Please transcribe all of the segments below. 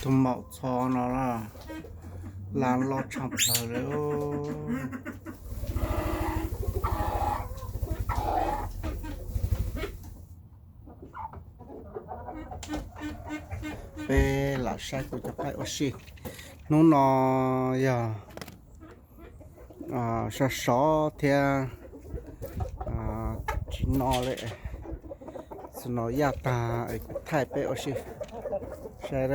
Maum txho no na, las loj tshaj plaws li. Peb lam saib kuv cov qaib ua si. Hnub no yog sov sov thiab tsis no li, snow yaj tag es kuv thaij peb ua si. Saib,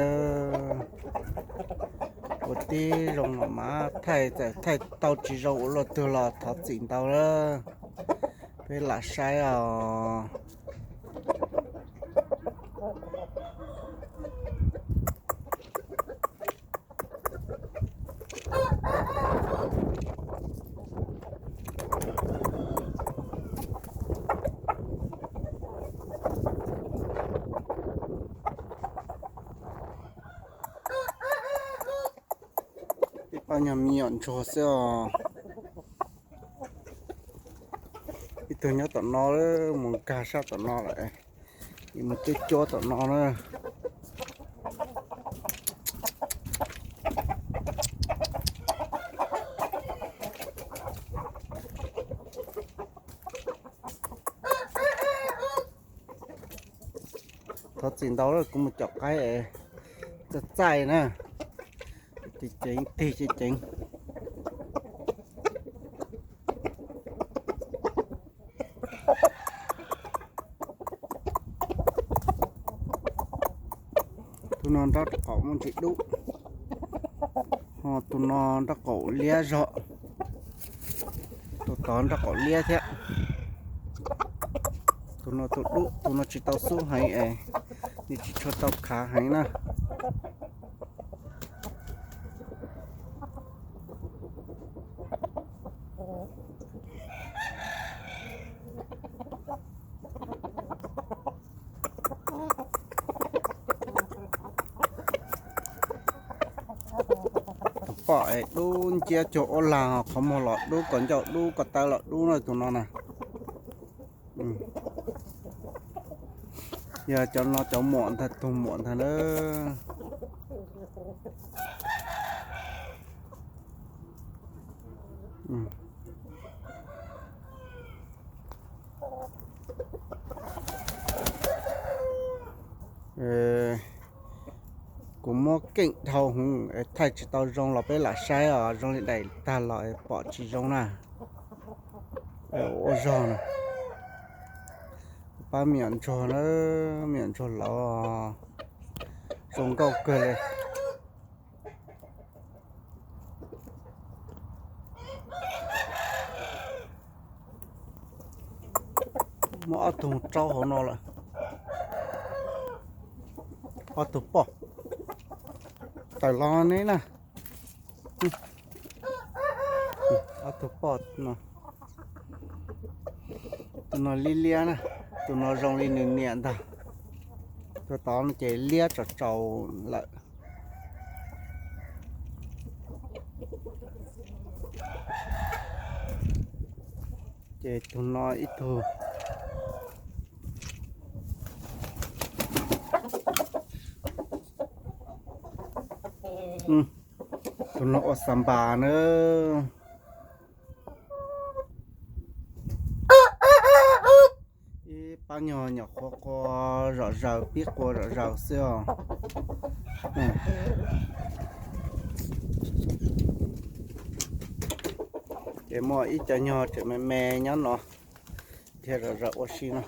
ua tib zoo los mas thaij, txawm thaij tau tsis zoo ua luaj twg los thov txim ntau lawm. Peb lam saib os. Ib pab nyuag me nyuam ntsuag xwb os. Ib tug nyob tom no, mus nkag sab tom no lawm, mus cuab cuab tom no na. Thov txim ntau, kuv mus caum qaib txaij txaij na, ceev ceev, tig ceev ceev. Tus no nraub qaum muaj ntsis dub, ho tus no nraub qaum liab zog, tus tod nraub qaum liab thiab. Tus no tus dub, tus no tsis tau xub heev es nws tsis tshua tau khav heev na. Tus pom es dub nciab cuag ub lag, qhov muag los dub, kos ncauj dub, kos taw los dub na tus no na. Yog cov no cov muam ntag, tus muam ntag na. Kuv muab keej dhau hwv es thaij tsis tau zoo los peb lam saib os, zoo li daim tag los pom tsis zoo na. Ua zog na, pab me nyuam ntsuag na, me nyuam ntsuag lawv zoo nkauj kawg li. Muaj ob tug raub hauv no lawm, ob tug poj, tawm los ne na. Ob tug poj no, tus no liab liab na, tus no zoo li nws niam ntag. Tus tod no ces liab tsaus tsaus lawm. Ces tus no ib tug, tus no ua xas npas na. Ib pab nyuag nyuam qhuav qua zom zaws, pib qua zom zaws xwb os. Ces muaj ib co nyuag tseem me me nyob no, dhia zom zaws ua si no.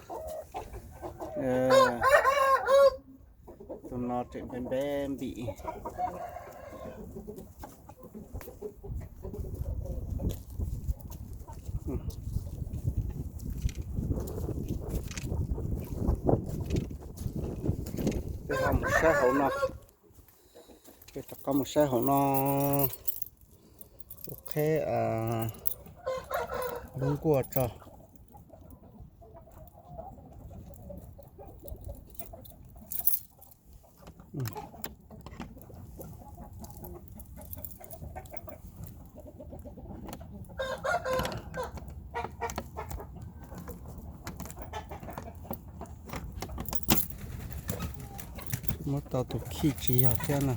Tus no tseem npe npe npim. Peb ho mus saib hauv no, peb rov qab mus saib hauv no. Ua qheb lub nkuaj tso. Muab tau tus khij tsis yog thiab no.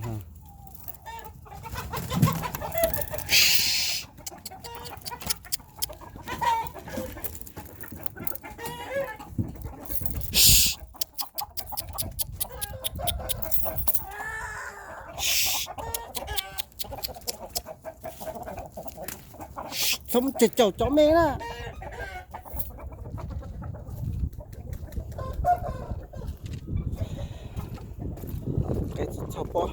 Txhob mus caum cov me na. Txhob pob.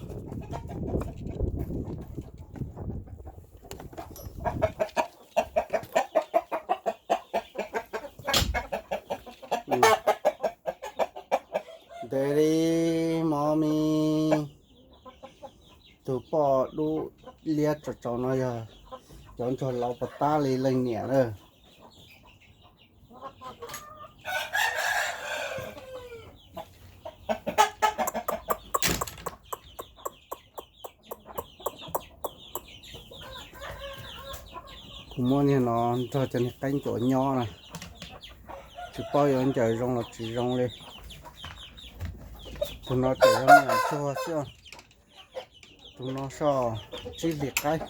Ntev li, mov mi. Tus poj dub liab tsaus tsaus no yog cov ntsuag laus pov tab li leej niam lawm. Kuv muab niag no nrog cov niag qaib ncuav nyob na, tsis paub yuav ncaws zoo los tsis zoo li. Tus no tseem yog me nyuam ntsuag xwb. Tus no soj tsib hlis qaib.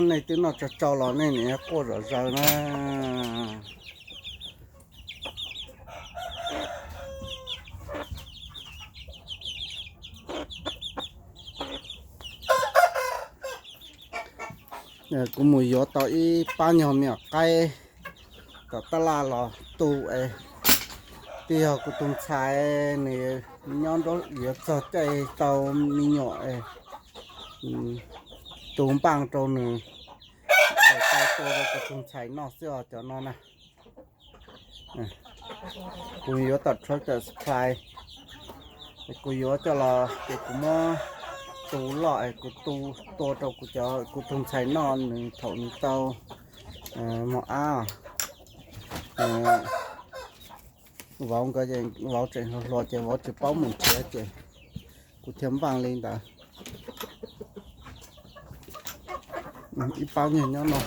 Nej twb noj tsau tsau los nej niam quaj zom zaws na. Kuv mus yuav tau ib pab nyuag me nyuam qaib tom tab laj los tu es, twb yog kuv tus ntxhais nws nyob nruab yuav txog caij tau me nyuam es tu npaj rau nws es tau tua rau kuv tus ntxhais noj xwb os cov no na. Kuv yuav tau tractor supply, kuv yuav coj los ces kuv muab tu loj es kuv tu tua rau kuv cov, kuv tus ntxhais noj nws thaum nws tau mos ab. Vauv nkawd, vauv tseem hluas hluas ces vauv tsis paub mus nrhiav ces kuv thiaj npaj li ntawd. Ib pab nyuag nyob no.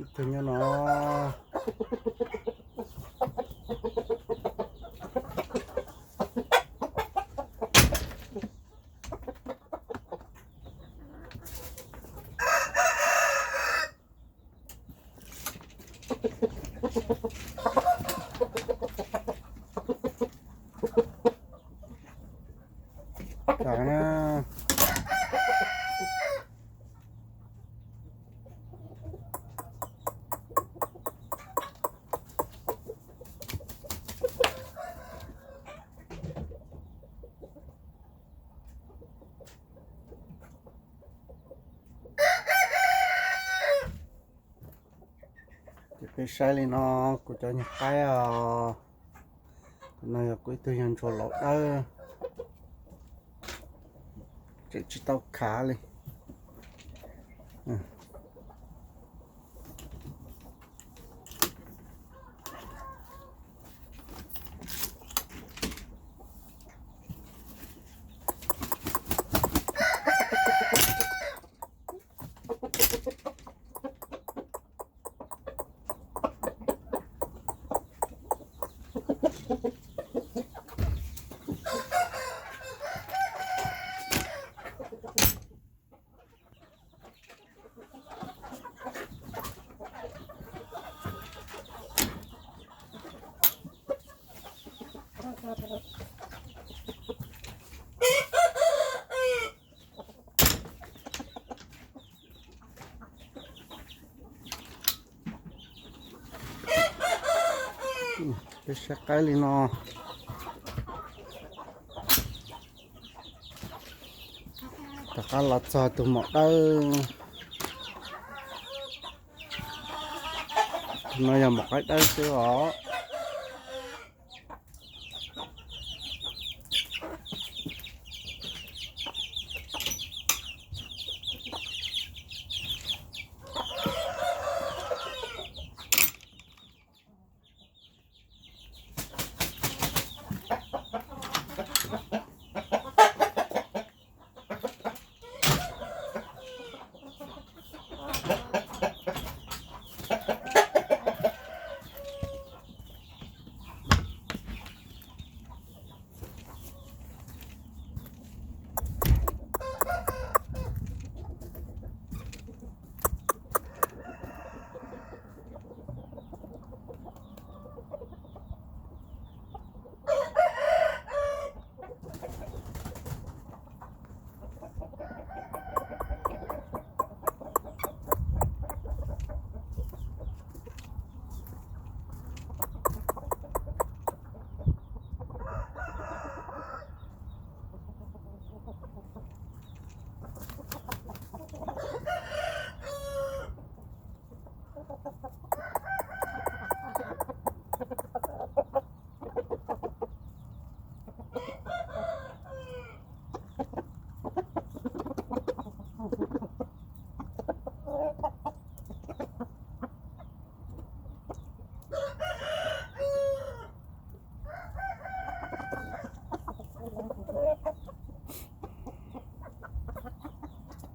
Ib tug nyob no. Ces peb saib li no, kuv cov nyuag qaib os. Tus no yog kuv ib tug nyuag ntsuag laus dawb, tseem tsis tau khav li. Peb saib qaib li no. Rov qab los txog tus maum dawb. Tus no yog maum qaib dawb xwb os.